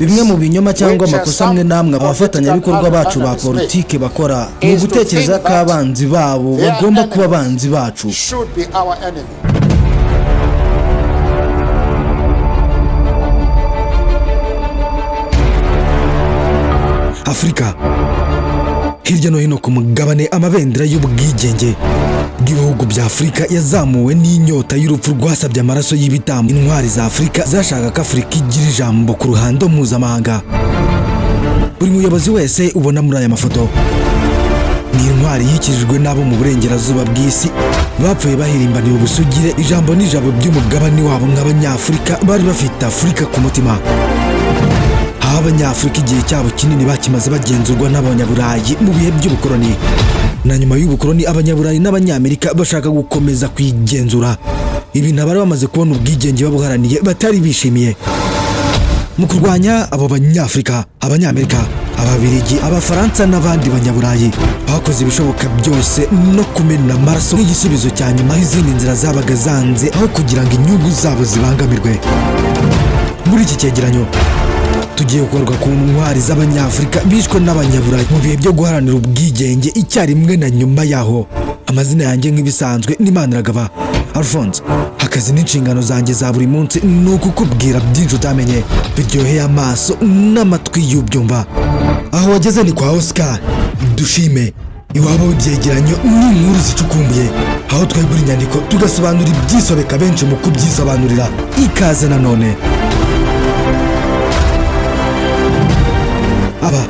Bimwe mu binyoma cyangwa amakosa amwe n'amwe abafatanyabikorwa bacu ba politike bakora ni ugutekereza ko abanzi babo bagomba kuba abanzi bacu. Should be our enemy. Afurika, hirya no hino ku mugabane, amabendera y'ubwigenge bw'ibihugu bya Afurika yazamuwe n'inyota y'urupfu rwasabye amaraso y'ibitambo. Intwari za Afurika zashaka ko Afurika igira ijambo ku ruhando mpuzamahanga. Buri muyobozi wese ubona muri aya mafoto ni intwari yikijijwe n'abo mu burengerazuba bw'isi bapfuye bahirimbaniye ubusugire, ijambo n'ijabo by'umugabane wabo. Nk'Abanyafurika bari bafite Afurika ku mutima, aho Abanyafurika igihe cyabo kinini bakimaze bagenzurwa n'Abanyaburayi mu bihe by'ubukoloni na nyuma y'ubukoloni, Abanyaburayi n'Abanyamerika bashaka gukomeza kwigenzura, ibintu abari bamaze kubona ubwigenge babuharaniye batari bishimiye. Mu kurwanya abo Banyafurika, Abanyamerika, Ababirigi, Abafaransa n'abandi Banyaburayi bakoze ibishoboka byose no kumena amaraso nk'igisubizo cya nyuma aho izindi nzira zabaga zanze, aho kugira ngo inyungu zabo zibangamirwe. Muri iki cyegeranyo tugiye kugaruka ku ntwari z'Abanyafurika bishwe n'Abanyaburayi mu bihe byo guharanira ubwigenge icyarimwe na nyuma yaho. Amazina yanjye nk'ibisanzwe ni Maniragaba Alphonse. Akazi n'inshingano zanjye za buri munsi ni ukukubwira byinshi utamenye, biryoheye amaso n'amatwi y'ubyumva. Aho wageze ni kwa Oscar Dushime, iwabo w'ibyegeranyo n'inkuru zicukumbuye, aho twegura inyandiko tugasobanura ibyisobeka benshi mu kubyisobanurira. Ikaze nanone. Aba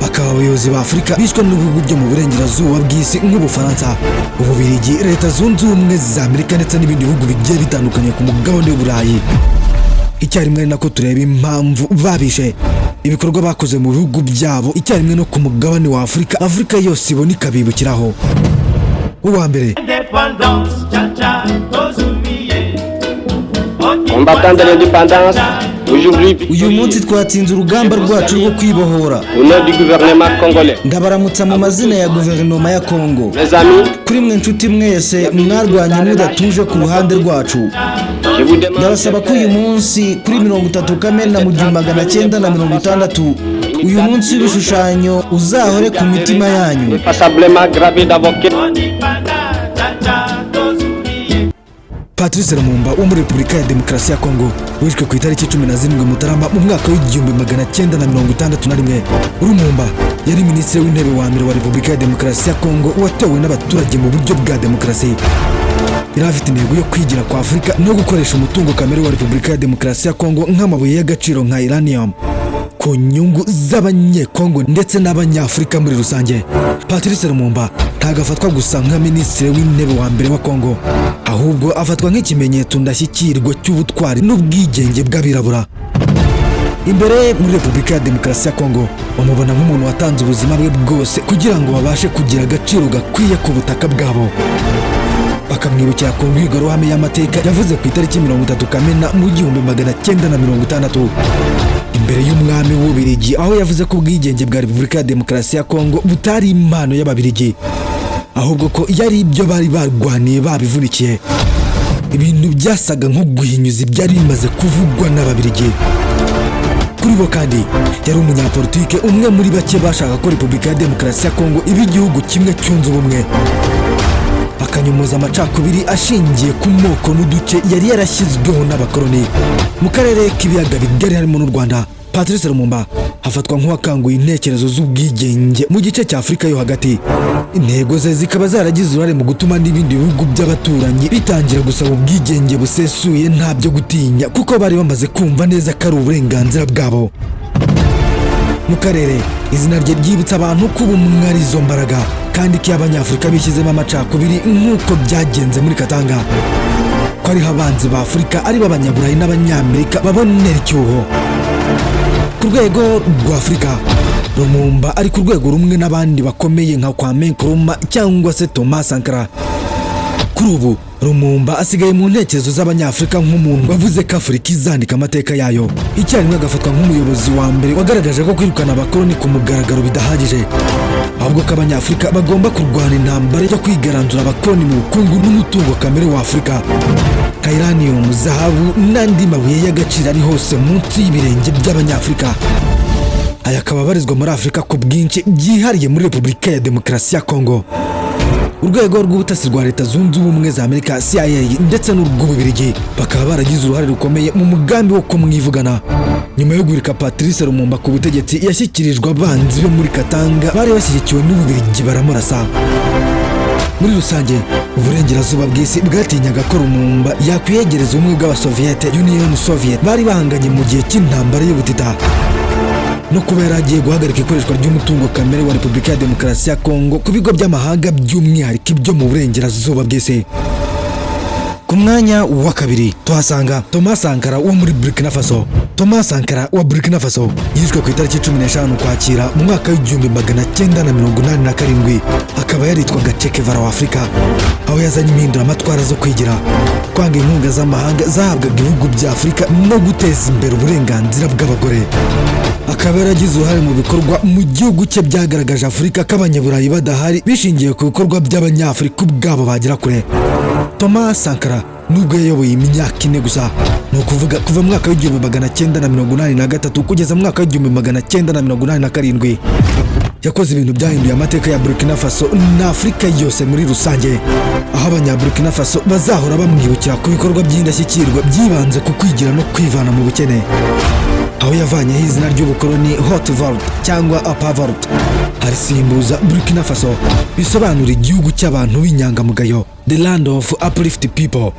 bakaba abayobozi ba Afurika bishwe n'ibihugu byo mu burengerazuba bw'isi nk'Ubufaransa, Ububirigi, Leta Zunze Ubumwe za Amerika ndetse n'ibindi bihugu bigiye bitandukanye ku mugabane w'Uburayi. Icyarimwe ari nako tureba impamvu babishe, ibikorwa bakoze mu bihugu byabo icyarimwe no ku mugabane wa Afurika, Afurika yose ibona ikabibukiraho. Uwa mbere: Indépendance, cha-cha, tozumiye. Combattants de l'indépendance, aujourd'hui Uyu munsi twatsinze urugamba rwacu rwo kwibohora. Au nom du gouvernement congolais, Ndabaramutsa mu mazina ya guverinoma ya Kongo. Mes amis, Kuri mwe nshuti mwese mwarwanye mudatuje ku ruhande rwacu, je vous demande ndabasaba ko uyu munsi kuri 30 Kamena mu 1960, uyu munsi w'ibishushanyo uzahore ku mitima yanyu. Passablement gravé dans vos cœurs. Cha-cha, tozumiye. Patrice Lumumba wo muri Repubulika ya Demokarasi ya Kongo, wishwe ku itariki 17 Mutarama mu mwaka w'1961. Lumumba yari minisitiri w'intebe wa mbere wa Repubulika ya Demokarasi ya Kongo watowe n'abaturage mu buryo bwa demokarasi. Yari afite intego yo kwigira kwa Afurika no gukoresha umutungo kamere wa Repubulika ya Demokarasi ya Kongo nk'amabuye y'agaciro nka uranium ku nyungu z'Abanyekongo ndetse n'Abanyafurika muri rusange. Patrice Lumumba ntabwo afatwa gusa nka minisitiri w'intebe wa mbere wa Kongo, ahubwo afatwa nk'ikimenyetso ndashyikirwa cy'ubutwari n'ubwigenge bw'abirabura. Imbere muri Repubulika ya Demokarasi ya Kongo bamubona nk'umuntu watanze ubuzima bwe bwose kugira ngo babashe kugira agaciro gakwiye ku butaka bwabo, bakamwibukira ku mbwirwaruhame y'amateka yavuze ku itariki 30 Kamena mu 1960 imbere y'umwami w'Ububirigi, aho yavuze ko ubwigenge bwa Repubulika ya Demokarasi ya Kongo butari impano y'Ababirigi, ahubwo ko yari ibyo bari barwaniye babivunikiye, ibintu byasaga nko guhinyuza ibyari bimaze kuvugwa n'Ababirigi. Kuri bo kandi yari umunyapolitike umwe muri bake bashaka ko Repubulika ya Demokarasi ya Kongo iba igihugu kimwe cyunze ubumwe, akanyomoza amacakubiri ashingiye ku moko n'uduce yari yarashyizweho n'abakoloni mu karere k'Ibiyaga Bigari harimo n'u Rwanda. Patrice Lumumba afatwa nk'uwakanguye intekerezo z'ubwigenge mu gice cya Afurika yo hagati, intego ze zikaba zaragize uruhare mu gutuma n'ibindi bihugu by'abaturanyi bitangira gusaba ubwigenge busesuye nta byo gutinya, kuko bari bamaze kumva neza ko ari uburenganzira bwabo. Mu karere izina rye ryibutsa abantu ko ubumwe ari izo mbaraga, kandi ko iyo Abanyafurika bishyizemo amacakubiri nk'uko byagenze muri Katanga, ko ariho abanzi ba Afurika ari bo Abanyaburayi n'Abanyamerika babonera icyuho. Ku rwego rwa Afurika, Lumumba ari ku rwego rumwe n'abandi bakomeye nka Kwame Nkrumah cyangwa se Thomas Sankara. Kuri ubu Lumumba asigaye mu ntekerezo z'Abanyafurika nk'umuntu wavuze ko Afurika izandika amateka yayo, icyarimwe agafatwa nk'umuyobozi wa mbere wagaragaje ko kwirukana abakoloni ku mugaragaro bidahagije, ahubwo ko Abanyafurika bagomba kurwana intambara yo kwigaranzura abakoloni mu bukungu n'umutungo kamere wa Afurika. Nka uranium, zahabu n'andi mabuye y'agaciro ari hose munsi y'ibirenge by'Abanyafurika. Aya akaba abarizwa muri Afurika ku bwinshi, byihariye muri Repubulika ya Demokarasi ya Kongo. Urwego rw'ubutasi rwa Leta Zunze Ubumwe za Amerika, CIA, ndetse n'urw'Ububirigi bakaba baragize uruhare rukomeye mu mugambi wo kumwivugana. Nyuma yo guhirika Patrice Lumumba ku butegetsi, yashyikirijwe abanzi be muri Katanga bari bashyigikiwe n'Ububirigi, baramurasa. Muri rusange, uburengerazuba bw'isi bwatinyaga ko Lumumba yakwiyegereza Ubumwe bw'Abasoviyete, Union Soviet, bari bahanganye mu gihe cy'intambara y'ubutita, no kuba yari agiye guhagarika ikoreshwa ry'umutungo kamere wa Repubulika ya Demokarasi ya Kongo ku bigo by'amahanga, by'umwihariko ibyo mu burengerazuba bw'isi. Ku mwanya wa kabiri tuhasanga Thomas Sankara wo muri Burkina Faso. Thomas Sankara wa Burkina Faso yishwe ku itariki 15 Ukwakira mu mwaka w'1987, akaba yaritwaga Che Guevara wa Afurika, aho yazanye impinduramatwara zo kwigira, kwanga inkunga z'amahanga zahabwaga ibihugu bya Afurika no guteza imbere uburenganzira bw'abagore. Akaba yaragize uruhare mu bikorwa mu gihugu cye byagaragaje Afurika ko Abanyaburayi badahari, bishingiye ku bikorwa by'Abanyafurika ubwabo bagera kure. Thomas Sankara, nubwo yayoboye imyaka 4 gusa, ni ukuvuga kuva mu mwaka w'1983 kugeza mu mwaka w'1987, yakoze ibintu byahinduye amateka ya Burkina Faso na Afurika yose muri rusange, aho Abanyaburkina Faso bazahora bamwibukira ku bikorwa by'indashyikirwa byibanze ku kwigira no kwivana mu bukene, aho yavanyeho izina ry'ubukoloni Haute Volta cyangwa Upper Volta, arisimbuza Burkina Faso, bisobanura igihugu cy'abantu b'inyangamugayo, the land of uplift people.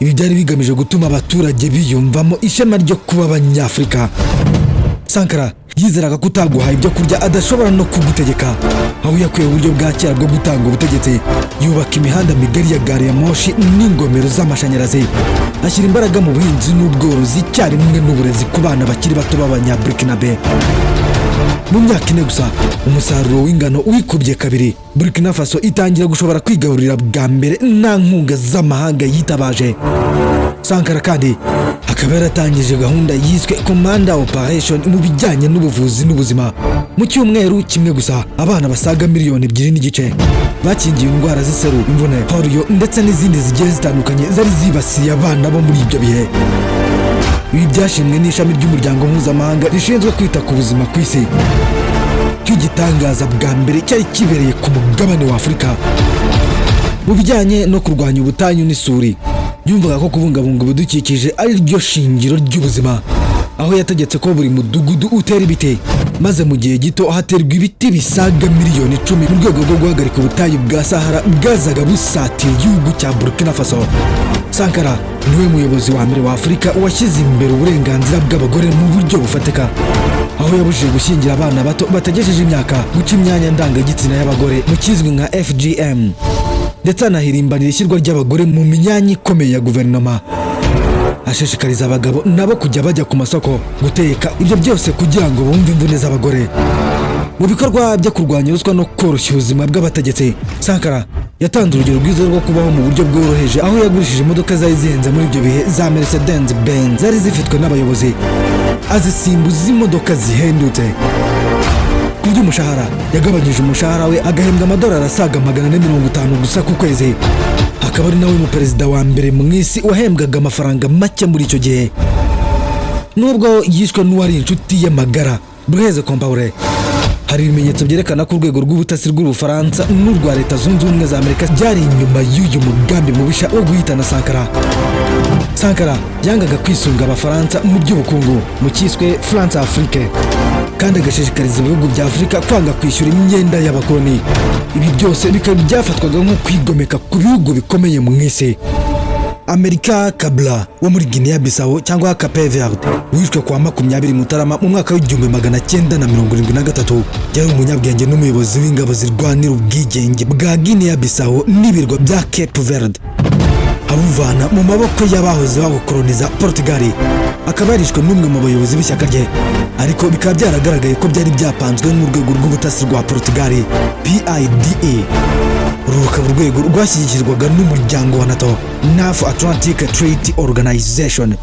Ibi byari bigamije gutuma abaturage biyumvamo ishema ryo kuba Abanyafurika. Sankara yizeraga ko utaguhaye ibyo kurya adashobora no kugutegeka, aho yakuye uburyo bwa kera bwo gutanga ubutegetsi, yubaka imihanda migari ya gari ya moshi n'ingomero z'amashanyarazi, ashyira imbaraga mu buhinzi n'ubworozi icyarimwe n'uburezi ku bana bakiri bato b'Abanyaburkinabe. Mu myaka 4 gusa, umusaruro w'ingano wikubye kabiri, Burkina Faso itangira gushobora kwigaburira bwa mbere nta nkunga z'amahanga yitabaje. Sankara kandi akaba yaratangije gahunda yiswe Commando Operation mu bijyanye n'ubuvuzi n'ubuzima. Mu cyumweru kimwe gusa, abana basaga miliyoni 2.5 bakingiwe indwara z'iseru, imvune, polio ndetse n'izindi zigiye zitandukanye zari zibasiye abana bo muri ibyo bihe. Ibi byashimwe n'ishami ry'umuryango mpuzamahanga rishinzwe kwita ku buzima ku isi nk'igitangaza bwa mbere cyari kibereye ku mugabane wa Afurika. Mu bijyanye no kurwanya ubutayu n'isuri, yumvaga ko kubungabunga ibidukikije ari ryo shingiro ry'ubuzima, aho yategetse ko buri mudugudu utera ibiti, maze mu gihe gito haterwa ibiti bisaga miliyoni 10 mu rwego rwo guhagarika ubutayu bwa Sahara bwazaga busatira igihugu cya Burkina Faso. Sankara niwe muyobozi wa mbere wa Afurika washyize imbere uburenganzira bw'abagore mu buryo bufatika, aho yabujije gushyingira abana bato batagejeje imyaka, guca imyanya ndangagitsina y'abagore mu kizwi nka FGM, ndetse anahirimbanira ishyirwa ry'abagore mu myanya ikomeye ya guverinoma, ashishikariza abagabo nabo kujya bajya ku masoko guteka, ibyo byose kugira ngo bumve imvune z'abagore. Mu bikorwa byo kurwanya ruswa no koroshya ubuzima bw'abategetsi, Sankara yatanze urugero rwiza rwo kubaho mu buryo bworoheje, aho yagurishije imodoka zari zihenze muri ibyo bihe za Mercedes Benz zari zifitwe n'abayobozi, azisimbuza imodoka zihendutse. Ku by'umushahara, yagabanyije umushahara we agahembwa amadolari asaga 450 gusa ku kwezi, akaba ari nawe muperezida wa mbere mu isi wahembwaga amafaranga make muri icyo gihe. Nubwo yishwe n'uwari inshuti ye magara Blaise Compaoré, hari ibimenyetso byerekana ko urwego rw'ubutasi rw'Ubufaransa n'urwa Leta Zunze Ubumwe za Amerika byari inyuma y'uyu mugambi mubisha wo guhitana Sankara. Sankara yangaga kwisunga Abafaransa mu by'ubukungu mu cyiswe France Afrique, kandi agashishikariza ibihugu bya Afurika kwanga kwishyura imyenda y'abakoloni. Ibi byose bikaba byafatwaga nko kwigomeka ku bihugu bikomeye mu isi. Amilcar Cabral wo muri Guinea Bissau cyangwa Cape Verde, wishwe kwa 20 Mutarama mu mwaka w'1973, yari umunyabwenge n'umuyobozi w'ingabo zirwanira ubwigenge bwa Guinea Bissau n'ibirwa bya Cape Verde, abuvana mu maboko y'abahoze babukoloniza Portugal. Akaba yarishwe n'umwe mu bayobozi b'ishyaka rye, ariko bikaba byaragaragaye ko byari byapanzwe n'urwego rw'ubutasi rwa Portugal, PIDE. Uru rukaba urwego rwashyigikirwaga n'umuryango wa NATO, North Atlantic Treaty Organization.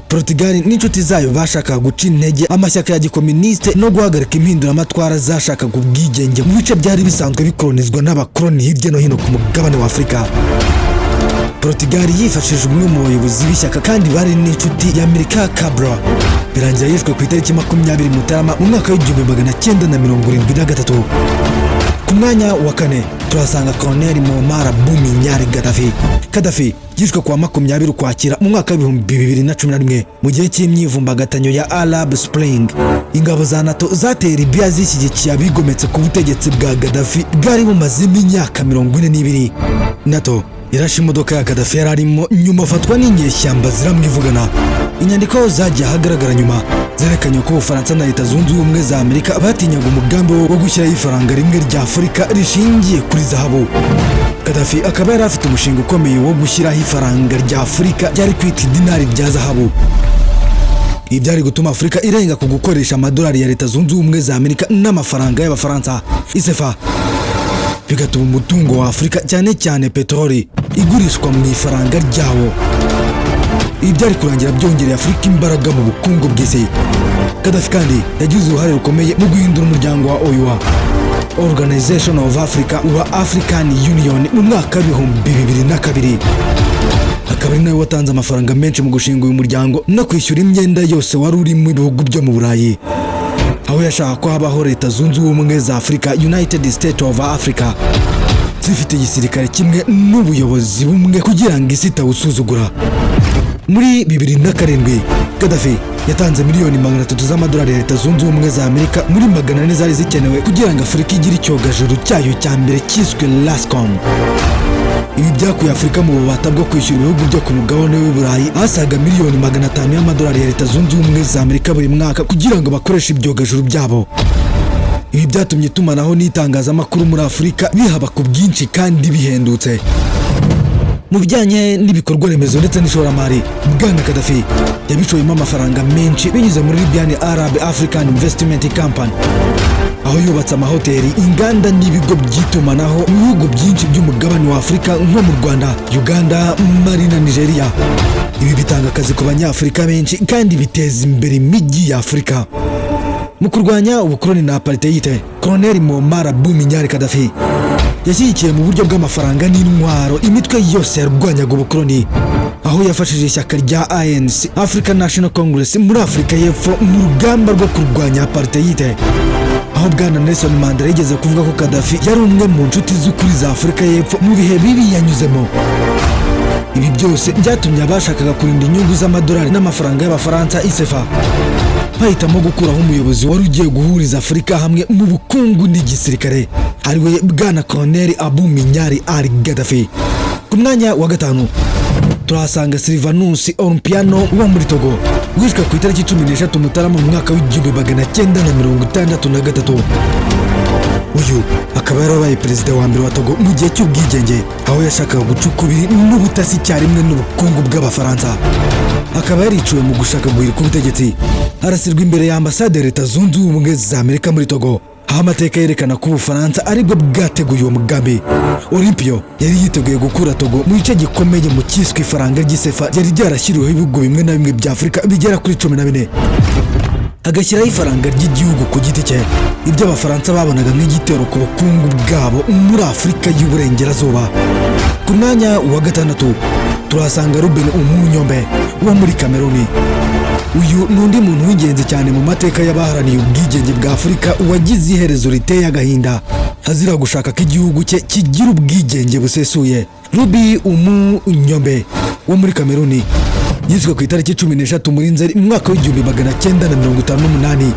Portugal n'inshuti zayo bashakaga guca intege amashyaka ya gikominisite no guhagarika impinduramatwara zashakaga ubwigenge mu bice byari bisanzwe bikolonizwa n'abakoloni hirya no hino ku mugabane wa Afurika. Portugal yifashishije umwe mu bayobozi b'ishyaka kandi bari n'inshuti ya Amilcar Cabral, birangira yishwe ku itariki 20 Mutarama mu mwaka w'1973. Ku mwanya wa kane turahasanga Colonel Muammar Munyali Gaddafi. Gaddafi yishwe kuwa 20 Ukwakira mu mwaka w'2011 mu gihe cy'imyivumbagatanyo ya Arab Spring. Ingabo za NATO zateye Libya zishyigikiye abigometse ku butegetsi bwa Gaddafi bwari bumazemo imyaka 42. NATO irashe imodoka ya Gaddafi yari arimo, nyuma afatwa n'inyeshyamba ziramwivugana. Inyandiko zagiye ahagaragara nyuma zerekanye ko Ubufaransa na Leta Zunze Ubumwe za Amerika batinyaga umugambi wo gushyiraho ifaranga rimwe rya Afurika rishingiye kuri zahabu. Gaddafi akaba yari afite umushinga ukomeye wo gushyiraho ifaranga rya Afurika ryari kwita idinari rya zahabu. Ibi byari gutuma Afurika irenga ku gukoresha amadolari ya Leta Zunze Ubumwe za Amerika n'amafaranga y'Abafaransa isefa, bigatuma umutungo wa Afurika, cyane cyane peteroli, igurishwa mu ifaranga ryawo. Ibi byari kurangira byongereye Afurika imbaraga mu bukungu bw'isi. Gaddafi kandi yagize uruhare rukomeye mu guhindura umuryango wa OUA, Organization of Africa, wa African Union mu mwaka w'2002, akaba ari nawe watanze amafaranga menshi mu gushinga uyu muryango no kwishyura imyenda yose wari urimo ibihugu byo mu Burayi, aho yashaka ko habaho Leta Zunze Ubumwe za Afurika, United States of Africa, zifite igisirikare kimwe n'ubuyobozi bumwe kugira ngo isi itawusuzugura. Muri 2007 Gaddafi yatanze miliyoni 300 z'amadolari ya Leta Zunze Ubumwe za Amerika muri 400 zari zikenewe kugira ngo Afurika igire icyogajuru cyayo cya mbere cyiswe Lascom. Ibi byakuye Afurika mu bubata bwo kwishyura ibihugu byo ku mugabane w'i Burayi asaga miliyoni 500 y'amadolari ya Leta Zunze Ubumwe za Amerika buri mwaka kugira ngo bakoreshe ibyogajuru byabo. Ibi byatumye itumanaho n'itangazamakuru muri Afurika bihaba ku bwinshi kandi bihendutse. Mu bijyanye n'ibikorwa remezo ndetse n'ishoramari, Bwana Gaddafi yabishoyemo amafaranga menshi binyuze muri Libyan Arab African Investment Company, aho yubatse amahoteli, inganda n'ibigo by'itumanaho mu bihugu byinshi by'umugabane wa Afurika nko mu Rwanda, Uganda, Mali na Nigeria. Ibi bitanga akazi ku Banyafurika benshi kandi biteza imbere imijyi ya Afurika. Mu kurwanya ubukoloni na apartheid, Colonel Muammar Munyali Gaddafi yashyigikiye mu buryo bw'amafaranga n'intwaro imitwe yose yarwanyaga ubukoloni, aho yafashije ishyaka rya ANC, African National Congress, muri Afurika y'Epfo mu rugamba rwo kurwanya apartheid, aho Bwana Nelson Mandela yigeze kuvuga ko Gaddafi yari umwe mu nshuti z'ukuri za Afurika y'Epfo mu bihe bibi yanyuzemo. Ibi byose byatumye abashakaga kurinda inyungu z'amadolari n'amafaranga y'Abafaransa isefa bahitamo gukuraho umuyobozi wari ugiye guhuriza Afurika hamwe mu bukungu n'igisirikare, ariwe Bwana Colonel Abu Minyari Ali Gaddafi. Ku mwanya wa gatanu turahasanga Sylvanus Olympio wo muri Togo, wishwe ku itariki 13 Mutarama mu mwaka w'1963. Uyu akaba yarabaye perezida wa mbere wa Togo mu gihe cy'ubwigenge, aho yashakaga guca ukubiri n'ubutasi icyarimwe n'ubukungu bw'Abafaransa. Akaba yariciwe mu gushaka guhirika ubutegetsi, arasirwa imbere ya ambasade ya Leta Zunze Ubumwe za Amerika muri Togo, aho amateka yerekana ko Ubufaransa aribwo bwateguye uwo mugambi. Olympio yari yiteguye gukura Togo mu gice gikomeye mu cyiswe ifaranga ry'isefa ryari ryarashyiriweho ibihugu bimwe na bimwe bya Afurika bigera kuri 14, agashyiraho ifaranga ry'igihugu ku giti cye, ibyo Abafaransa babonaga nk'igitero ku bukungu bwabo muri Afurika y'Uburengerazuba. Ku mwanya wa gatandatu turahasanga Ruben Umu Nyombe wo muri Kameruni. Uyu ni undi muntu w'ingenzi cyane mu mateka y'abaharaniye ubwigenge bwa Afurika wagize iherezo riteye agahinda azira gushaka ko igihugu cye kigira ubwigenge busesuye. Rubi Umu Nyombe wo muri Kameruni yishwe ku itariki 13 muri Nzeri mu mwaka w'1958,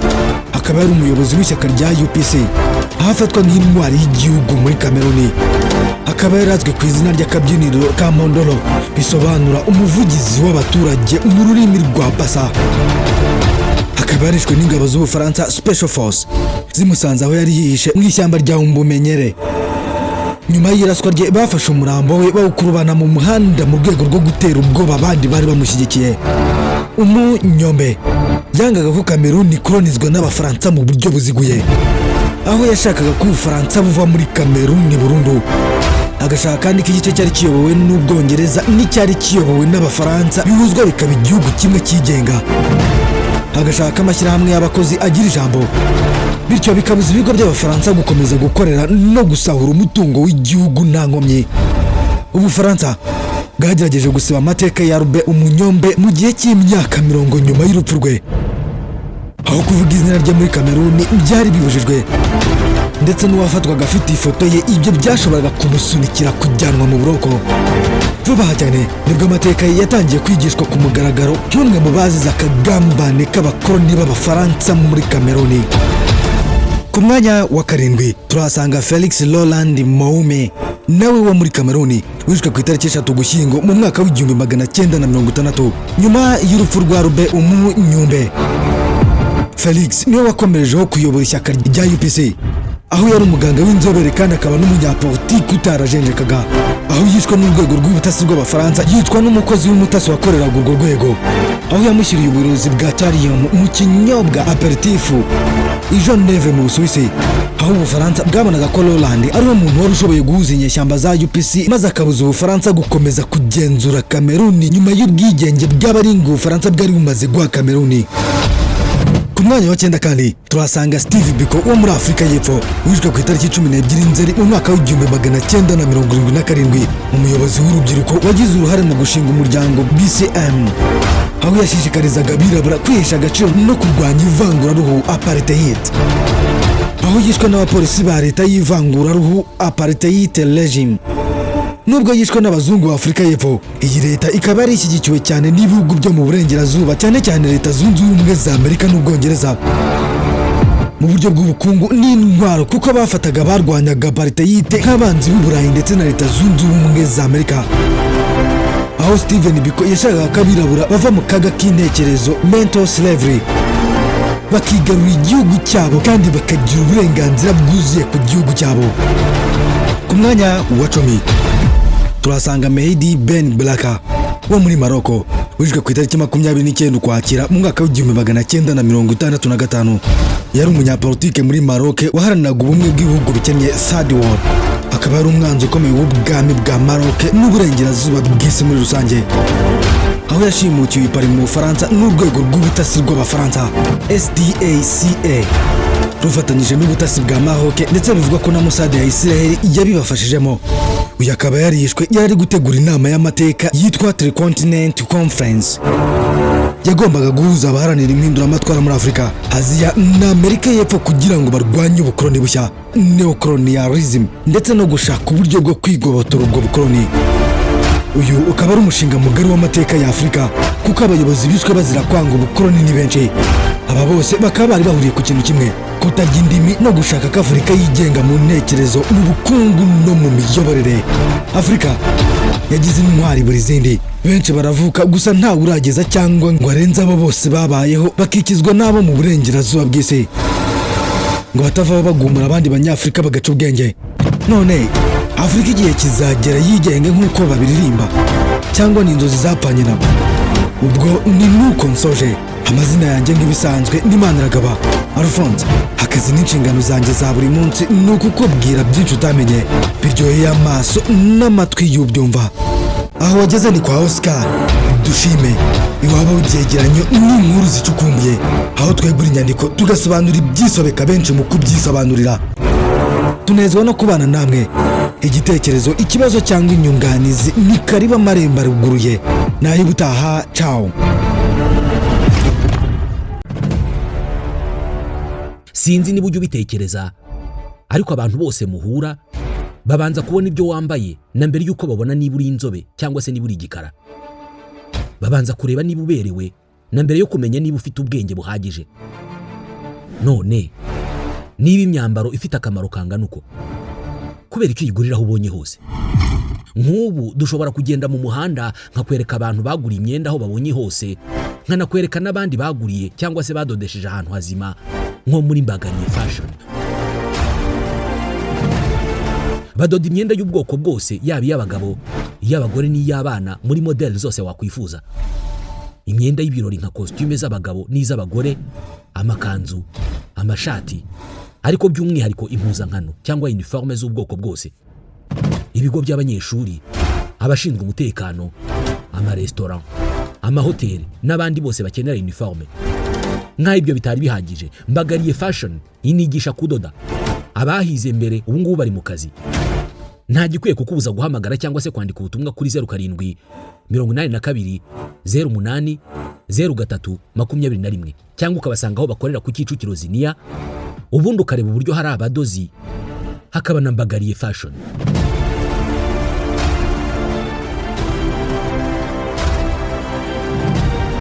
akaba yari umuyobozi w'ishyaka rya UPC, aho afatwa nk'intwari y'igihugu muri Kameruni. Akaba yarazwi ku izina ry'akabyiniro ka Mondoro, bisobanura umuvugizi w'abaturage mu rurimi rwa Basa. Akaba yarishwe n'ingabo z'Ubufaransa, Special Force, zimusanze aho yari yihishe mu ishyamba rya Umbumenyere. Nyuma y'iraswa rye bafashe umurambo we bawukurubana mu muhanda mu rwego rwo gutera ubwoba abandi bari bamushyigikiye. Umunyombe yangaga ko Kameruni ikolonizwa n'Abafaransa mu buryo buziguye, aho yashakaga ko Ubufaransa buva muri Kameruni burundu, agashaka kandi ko igice cyari kiyobowe n'Ubwongereza n'icyari kiyobowe n'Abafaransa bihuzwa bikaba igihugu kimwe cyigenga, agashaka amashyirahamwe y'abakozi agira ijambo, bityo bikabuza ibigo by'Abafaransa gukomeza gukorera no gusahura umutungo w'igihugu nta nkomyi. Ubufaransa Bwagerageje gusiba amateka ya Albert Umunyombe mu gihe cy'imyaka 40 nyuma y'urupfu rwe, aho kuvuga izina rye muri Kameruni byari bibujijwe, ndetse n'uwafatwaga afite ifoto ye ibyo byashoboraga kumusunikira kujyanwa mu buroko. Vuba aha cyane nibwo amateka ye yatangiye kwigishwa ku mugaragaro nk'umwe mu bazize akagambane k'abakoloni b'Abafaransa muri Kameruni. Ku mwanya wa karindwi turahasanga Felix Roland Moume, nawe wo muri Kameruni, wishwe ku itariki 3 Ugushyingo mu mwaka w'1960 nyuma y'urupfu rwa Albert Umunyumbe. Felix niwe wakomerejeho kuyobora ishyaka rya UPC, aho yari umuganga w'inzobere kandi akaba n'umunyapolitiki utarajenjekaga, aho yishwe n'urwego rw'ubutasi bw'Abafaransa, yicwa n'umukozi w'umutasi wakoreraga urwo rwego, aho yamushyiriye uburozi bwa thallium mu kinyobwa aperitif i Geneve mu Busuwisi, aho Ubufaransa bwabonaga ko Roland ari we muntu wari ushoboye guhuza inyeshyamba za UPC, maze akabuza Ubufaransa gukomeza kugenzura Kameruni nyuma y'ubwigenge bw'abaringa Ubufaransa bwari bumaze guha Kameruni. Ku mwanya wa cyenda kandi turahasanga Steve Biko wo muri Afurika y'Epfo, wishwe ku itariki 12 Nzeri mu mwaka w'1977, umuyobozi w'urubyiruko wagize uruhare mu gushinga umuryango BCM, aho yashishikarizaga abirabura kwihesha agaciro no kurwanya ivanguraruhu, apartheid, aho yishwe n'abapolisi ba leta y'ivanguraruhu, apartheid regime. Nubwo yishwe n'abazungu ba Afurika y'Epfo, iyi leta ikaba yari ishyigikiwe cyane n'ibihugu byo mu burengerazuba, cyane cyane Leta Zunze Ubumwe za Amerika n'Ubwongereza, mu buryo bw'ubukungu n'intwaro, kuko bafataga barwanyaga apartheid nk'abanzi b'Uburayi ndetse na Leta Zunze Ubumwe za Amerika, aho Steven Biko yashakaga ko abirabura bava mu kaga k'intekerezo, mental slavery, bakigarurira igihugu cyabo kandi bakagira uburenganzira bwuzuye ku gihugu cyabo. Ku mwanya wa 10 turasanga Mehdi Ben Barka wo muri Maroko, wishwe ku itariki 29 Ukwakira mu mwaka w'1965. Yari umunyapolitike muri Maroc waharaniraga ubumwe bw'ibihugu bikennye, Third World, akaba yari umwanzi ukomeye w'ubwami bwa Maroc n'uburengerazuba bw'isi muri rusange, aho yashimutiwe i Paris mu Bufaransa n'urwego rw'ubutasi rw'Abafaransa SDACA rufatanyije n'ubutasi bwa Maroc, ndetse bivugwa ko na Mossad ya Israel yabibafashijemo. Uyu akaba yarishwe yari ari gutegura inama y'amateka yitwa Tricontinent Conference, yagombaga guhuza abaharanira impinduramatwara muri Afurika, Aziya na Amerika y'Epfo kugira ngo barwanye ubukoloni bushya, neocolonialism, ndetse no gushaka uburyo bwo kwigobotora ubwo bukoloni. Uyu ukaba ari umushinga mugari w'amateka ya Afurika, kuko abayobozi bishwe bazira kwanga ubukoloni ni benshi. Aba bose bakaba bari bahuriye ku kintu kimwe: kutarya indimi no gushaka ko Afurika yigenga mu ntekerezo, mu bukungu no mu miyoborere. Afurika yagize intwari buri zindi, benshi baravuka gusa ntawe urageza cyangwa ngo arenze abo bose babayeho, bakikizwa n'abo mu burengerazuba bw'isi ngo batavaho bagumura abandi Banyafurika bagaca ubwenge. None Afurika igihe kizagera yigenge nk'uko babiririmba, cyangwa ni inzozi zapfanye nabo? Ubwo ni nuko nsoje. Amazina yanjye nk'ibisanzwe ni Maniragaba Alphonse. Akazi n'inshingano zanjye za buri munsi ni ukukubwira byinshi utamenye, biryoheye amaso n'amatwi y'ubyumva. Aho wageze ni kwa Oscar Dushime, iwabo w'ibyegeranyo n'inkuru zicukumbuye, aho twegura inyandiko tugasobanura ibyisobeka benshi mu kubyisobanurira. Tunezwa no kubana namwe. Igitekerezo, ikibazo cyangwa inyunganizi ni kariba, amarembo aruguruye. Naho ubutaha, cawo. Sinzi niba ujya ubitekereza, ariko abantu bose muhura babanza kubona ibyo wambaye na mbere y'uko babona niba uri inzobe cyangwa se niba uri igikara. Babanza kureba niba uberewe na mbere yo kumenya niba ufite ubwenge buhagije. None niba imyambaro ifite akamaro kangana uko, kubera icyo uyigurira aho ubonye hose? Nk'ubu dushobora kugenda mu muhanda nkakwereka abantu baguriye imyenda aho babonye hose, nkanakwereka n'abandi baguriye cyangwa se badodesheje ahantu hazima nko muri Mbagariye Fashion. Badoda imyenda y'ubwoko bwose, yaba iy'abagabo, iy'abagore n'iy'abana, muri modeli zose wakwifuza. Imyenda y'ibirori nka kositime z'abagabo n'iz'abagore, amakanzu, amashati, ariko by'umwihariko impuzankano cyangwa iniforume z'ubwoko bwose. Ibigo by'abanyeshuri, abashinzwe umutekano, amaresitora, amahoteli n'abandi bose bakenera iniforume. Nk'aho ibyo bitari bihagije, Mbagariye Fashion inigisha kudoda. Abahize mbere ubu ngubu bari mu kazi. Nta gikwiye kukubuza guhamagara cyangwa se kwandika ubutumwa kuri 0782 08 03 21, cyangwa ukabasanga aho bakorera ku Kicukiro Ziniya, ubundi ukareba uburyo hari abadozi, hakaba na Mbagariye Fashion.